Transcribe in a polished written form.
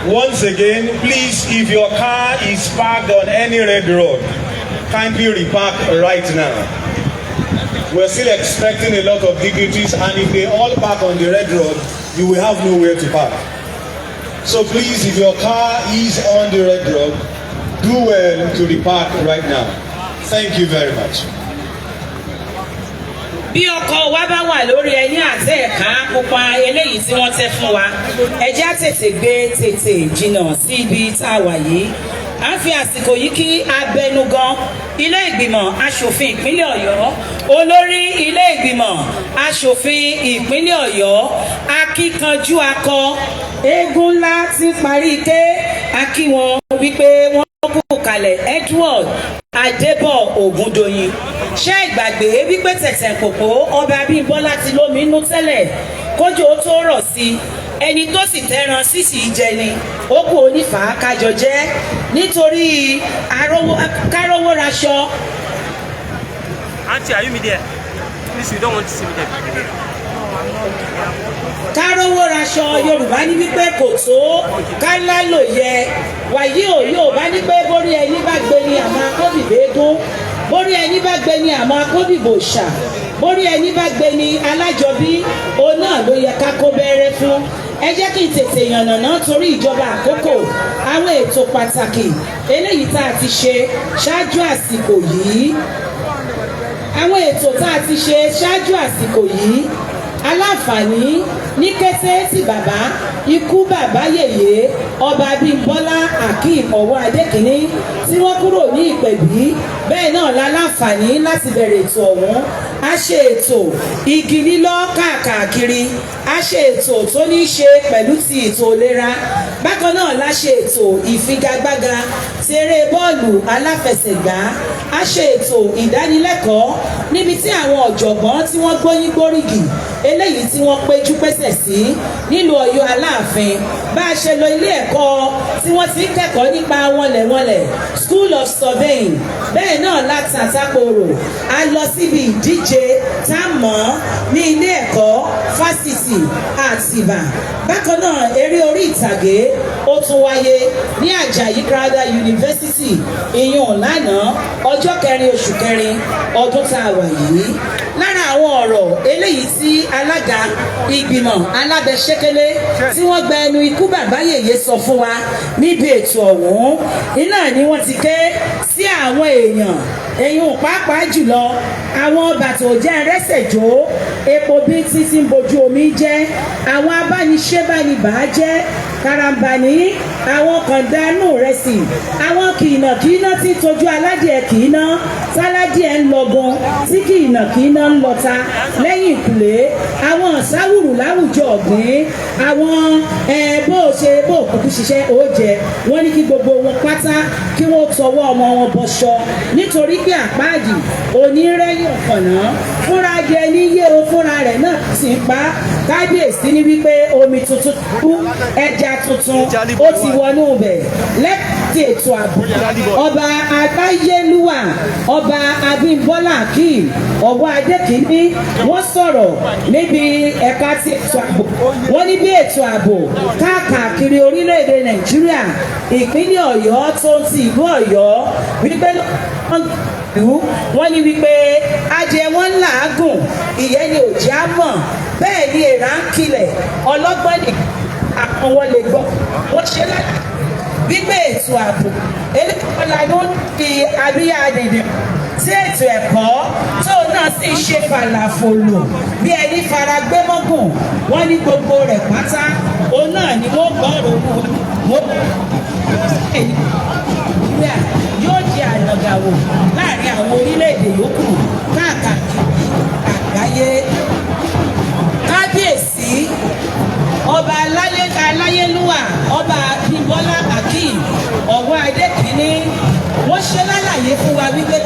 Once again, please, if your car is parked on any red road, kindly repark right now. We're still expecting a lot of dignitaries, and if they all park on the red road, you will have nowhere to park. So please, if your car is on the red road, do well to repark right now. Thank you very much. Bí ọkọ̀ wa bá wà lórí ẹní àtẹ ẹ̀ka pupa eléyìí tí wọ́n tẹ́ fún wa, ẹ jẹ́ á tètè gbé tètè jìnnà sí ibi tá a wà yìí. À ń fi àsìkò yìí kí abẹnugan ilé ìgbìmọ̀ asòfin ìpínlẹ̀ Ọ̀yọ́, olórí ilé ìgbìmọ̀ asòfin ìpínlẹ̀ Ọ̀yọ́, akíkanjú akọ eégún ńlá tí ń parí ike, a kí wọn wípé wọ́n kú kalẹ̀, Edward Adébọ̀ Ògúndòyìn. Ṣé ìgbàgbé wípé tẹ̀tẹ̀ pòpò ọba Abímbọ́lá ti lómi inú tẹ́lẹ̀ kójú ó tó rọ̀ sí i? Ẹni tó sì tẹran sísì jẹ ni ó kú onífàá kájọ jẹ́ nítorí kárówó raṣọ. Auntie, are you me there? Please, you don't want to see me there. Kárówó raṣọ, Yorùbá ní wípé kò tó kálá lò yẹ. Wàyí ò, Yorùbá ní pé bórí ẹni bá gbé ni àmọ́ akóbìbégún, bórí ẹni bá gbé ni àmọ́ akóbìbò ṣà, bórí ẹni bá gbé ni alájọbí, òun náà ló yẹ ká kó bẹ́rẹ́ fún. Ẹ jẹ́ kí n tètè yànnàná torí ìjọba àkókò àwọn ètò pàtàkì eléyìí tá a ti ṣe ṣáájú àsìkò yìí. Àwọn ètò tá a ti ṣe ṣáájú àsìkò yìí, aláǹfààní ní kété tí bàbá ikú bàbá yèyé, Ọba Abímbọ́lá Akeem Ọwọ́ Adékínní, tí wọ́n kúrò ní ìpẹ̀bí, bẹ́ẹ̀ náà la láǹfààní láti bẹ̀rẹ̀ ètò ọ̀hún. A ṣe ètò igi lílọ́ káàkiri, a ṣe ètò tó ní í ṣe pẹ̀lú ti ètò ìlera. Bákan náà la ṣe ètò ìfigagbága ti eré bọ́ọ̀lù aláfẹsẹ̀gbá. A ṣe ètò ìdánilẹ́kọ̀ọ́ níbi tí àwọn ọ̀jọ̀gbọ́n tí wọ́n gbóyún gbórígì eléyìí tí wọ́n péjú pésẹ̀ sí nílùú Ọ̀yọ́ Aláàfin. Bá a ṣe lọ ilé ẹ̀kọ́ tí wọ́n ti ń kẹ́kọ̀ọ́ nípa wọnlẹ̀wọnlẹ̀, School of Surveying, bẹ́ẹ̀ náà láti àtàkòrò a lọ síbi ìdíje tá a mọ̀ ní ilé ẹ̀kọ́ fásitì Àtìbà. Bákan náà, eré orí ìtàgé ó tún wáyé ní Àjàyí Crowther University, ìyún lánàá, ọjọ́ 4 oṣù 4 ọdún tá a wà yìí. Lára àwọn ọ̀rọ̀ eléyìí tí alága ìgbìmọ̀ alábẹ́sẹ́kẹ́lé tí wọ́n gba ẹnu ikú bàbá yèyé sọ fún wa níbi ètò ọ̀hún, iná ni wọ́n ti ké sí àwọn èèyàn èyàn, pàápàá jùlọ àwọn bàtò jẹ́ rẹ́sẹ̀jọ́ epo bí títí ń bojú omi jẹ́, àwọn abániṣẹ́bánibàá jẹ́ karambani, àwọn kàndánù rẹsì, àwọn kìnàkìnà tí tójú aládìẹ kìínà, táládìẹ ń lọgun, tí kìnàkìnà ń lọta lẹ́yìn ìkùlé, àwọn sáwùrù láwùjọ ọ̀gbìn, àwọn bó ṣe bó kúkú ṣiṣẹ́ ó jẹ. Wọ́n ní kí gbogbo wọn pátá kí wọ́n tọwọ́ ọmọ wọn bọṣọ, nítorí pé àpáàdì onírẹ́yìn ọ̀kànná fúnra jẹ níyé o, fúnra rẹ̀ náà sì ń pa. Kábíyèsí ní wípé omi tuntun kú, ẹja tuntun ó ti wọnú bẹ̀ lẹ́tì. Ètò ààbò, ọba aláyélúwà, Ọba Abímbọ́lá Akeem Ọwọ́ Adékìní, wọ́n sọ̀rọ̀ níbi ẹ̀ka ti ètò ààbò. Wọ́n ní bí ètò ààbò káàkiri orílẹ̀-èdè Nàìjíríà, ìpínlẹ̀ Ọ̀yọ́ tó ń ti ìlú Ọ̀yọ́, wípé ìlú wọ́n ní wípé adìẹ wọn ń làágùn, ìyẹn ni òjì á mọ̀, bẹ́ẹ̀ ni èèrà ń kilẹ̀, ọlọ́gbọ́n ní àwọn wọn lè gbọ́. Wọ́n ṣe láti wípé ètò ààbò eléyìí ló ń fi abíyá dìde tí ètò ẹ̀kọ́ tó náà sì ṣe fàlàfòlò bí ẹni fara gbé mọ́gùn. Wọ́n ní gbogbo rẹ̀ pátá òun náà ni wọ́n gbọ́ ọ̀rọ̀ wọn Nàìjíríà yóò di ànàgàwò láàrin àwọn orílẹ̀-èdè yòókù káàkiri àgbáyé. Kábíyèsí ọba aláyélúwà, Ọba Abímbọ́lá Akeem Ọwọ́ Adékìní, wọ́n ṣe lálàyé fún wa wípé